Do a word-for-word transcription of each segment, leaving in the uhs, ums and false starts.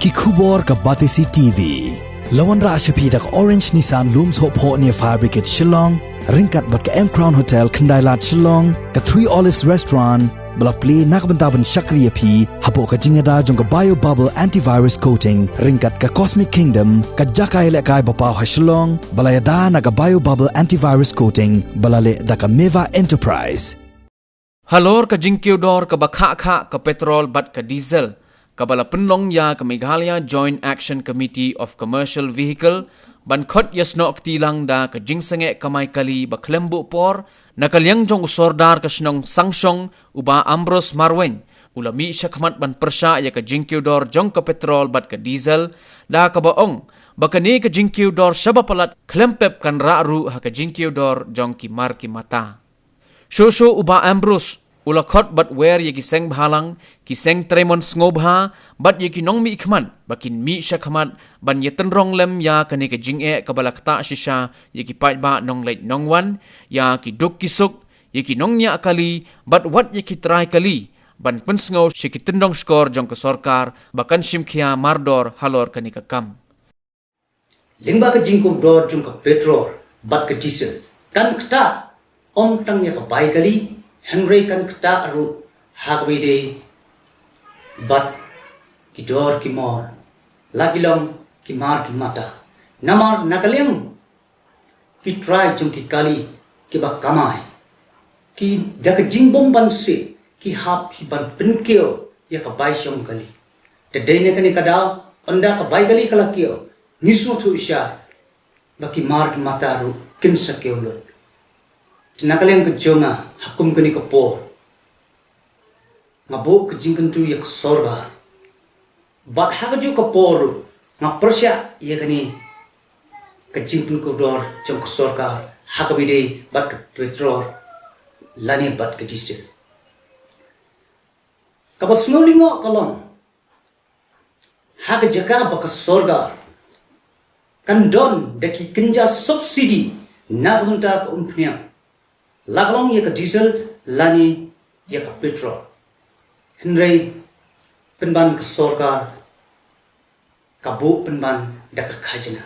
Ki khubor ka Batesi T V. La wanrah sha phi da ka Orange Nissan Lum Sohphoh near Fire Brigade Shillong, ryngkat bad ka M Crown Hotel Khyndailad Shillong, ka Three Olives Restaurant, ba la plie na ka bynta ban shakri ïa phi hapoh ka jingïada jong ka Bio Bubble Antivirus Coating, ryngkat ka Cosmic Kingdom, ka jaka ïalehkai ba paw ha Shillong, ba la ïada na ka Bio Bubble Antivirus Coating, ba la leh da ka Meva Enterprise. Halor ka jingkiew dor kaba khah khah ka petrol bad ka diesel, kaba la pynlong ïa ka Meghalaya Joint Action Committee of Commercial Vehicle, ban khot ïasnoh kti lang da ka jingsangeh kamai kali ba khlem buh por, na ka liang jong u sordar ka shnong Sangshong, u Bah Ambrose Marwein, u la mih shakhmat ban pyrshah ïa ka jingkiew dor jong ka petrol bad ka diesel, da kaba ong ba kane ka jingkiew dor shaba palat khlem pep kan rah ruh ha ka jingkiew dor jong ki mar ki mata. Shuh shuh u Bah Ambrose u la khot bad wer ïa ki seng bhalang, ki seng trei mon sngewbha, bad ïa ki nongmihkhmat ba kin mih shakhmat ban ïatynrong lem ïa kane ka jingeh kaba la ktah shisha ïa ki paidbah nongleit nongwan, ïa ki duk ki suk, ïa ki nongñiah kali, bad wat ïa ki trai kali, ban pynsngew sha ki tyndong shkor jong ka sorkar ba kan shim khia mardor halor kane ka kam. Lyngba ka jingkiew dor jong ka petrol bad ka diesel, kan ktah ym tang ïa ka bai kali, hynrei kan ktah ruh ha kaba ïadei bad ki dor ki mor, la ki long ki mar ki mata. Namar na ka liang ki trai jong ki kali kiba kamai, ki da ka jingbym banse ki hap hi ban pynkiew ïa ka bai shong kali. Te dei na kane ka daw, ynda ka bai kali ka la kiew, ngi sngewthuh shisha ba ki mar ki mata ruh kin sa kiew lut. Te na ka liang ka jong nga, ha kum kane ka por, nga buh ka jingkyntu ïa ka sorkar. Bad ha kajuh ka por ruh nga pyrshah ïa kane ka jingpynkiew dor jong ka sorkar ha kaba ïadei bad ka petrol lane bad ka diesel. Kaba sngewlyngngoh ka long, ha ka jaka ba ka sorkar kan don da ki kynja subsidy na ka bynta ka umphniang, la ka long ïa ka diesel lane ïa ka petrol, hynrei pynban ka sorkar ka buh pynban da ka khajna.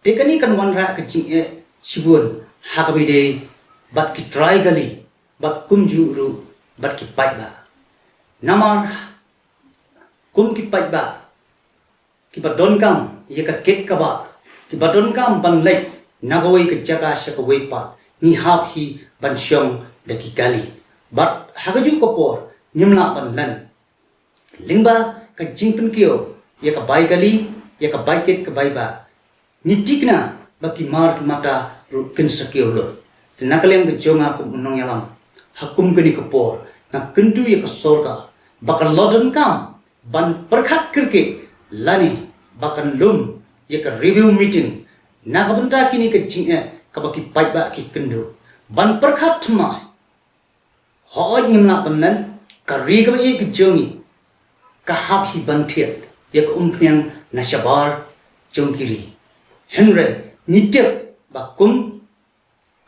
Te kane kan wanrah ka jingeh shibun ha kaba ïadei bad ki trai kali, bad kumjuh ruh bad ki paidbah. Namar kum ki paidbah kiba donkam ïa ka kit kaba, kiba donkam ban leit na kawei ka jaka sha kawei pat, ngi hap hi ban shong da ki kali. Bad ha kajuh ka por ngim lah ban len. Lyngba ka jingpynkiew ïa ka bai kali, ïa ka bai kit ka bai bah, ngi tikna ba ki mar ki mata ruh kin sa kiew lut. Te na ka liang ka jong nga kum u nongïalam, ha kum kane ka por nga kyntu ïa ka sorkar ba ka la donkam ban pyrkhat kyrkieh lane ba kan lum ïa ka review meeting na ka bynta kine ka jingeh kaba ki paidbah ki kynduh, ban pyrkhat thymmai. Hooid ngim lah ban len, ka ri kaba ïeit ka jong ngi ka hap hi ban thied ïa ka umphniang na shabar jong ki ri. Hynrei ngi tip ba kum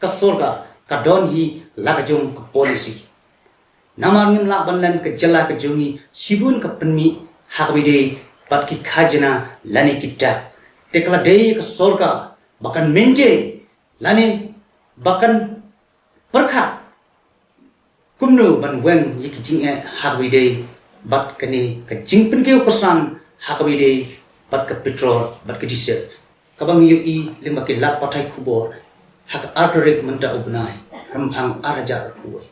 ka sorkar ka don hi la ka jong ka policy. Namar ngim lah ban len, ka jylla ka jong ngi shibun ka pynmih ha kaba ïadei bad ki khajna lane ki tax. Te ka la dei ka sorkar ba kan maintain lane ba kan pyrkhat kumno ban weng ïa ki jingeh ha kaba ïadei bad kane ka jingpynkiew kyrsan ha kaba ïadei bad ka petrol bad ka diesel. Kaba ngi ïohi lyngba ki lad pathai khubor ha ka ar tarik mynta u bnai Rymphang ar hajar arphew wei,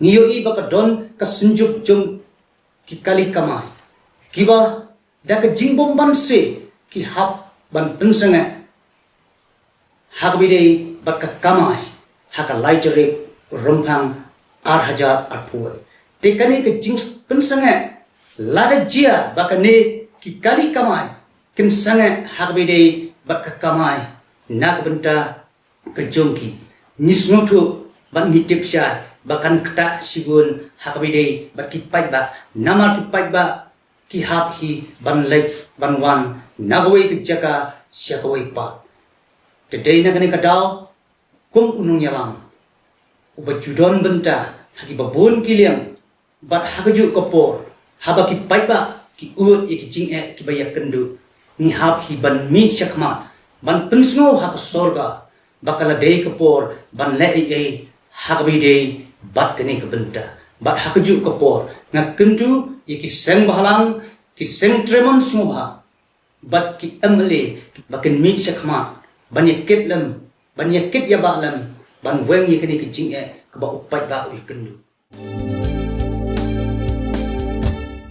ngi ïohi ba ka don ka synjuk jong ki kali kamai kiba da ka jingbym banse ki hap ban pynsangeh ha kaba ïadei bad ka kamai ha ka lai tarik Rymphang ar hajar arphew wei. Te kane ka jingpynsangeh, lada jia ba kane ki kali kamai kin sangeh ha kaba ïadei bad ka kamai na ka bynta ka jong ki, ngi sngewthuh bad ngi tip shai ba kan ktah shibun ha kaba ïadei bad ki paidbah. Namar ki paidbah ki hap hi ban leit ban wan na kawei ka jaka sha kawei pat. Te dei na kane ka daw, kum u nongïalam uba ju don bynta ha kiba bun ki liang, bad ha kajuh ka por haba ki paidbah ki ud ïa ki jingeh kiba ïakynduh. Ngi hap hi ban mih shakhmat ban pynsngew ha ka sorga ba ka la dei ka por ban leh ei ei ha kaba ïadei bad kane ka bynta. Bad ha kajuh ka por nga kyntu ïa ki seng bhalang, ki seng trei mon sngewbha bad ki M L A ba kin mih shakhmat ban ïakit lem, ban ïakit ïabah lem, ban weng ïa kane ka jingeh kaba u paidbah u ïakynduh.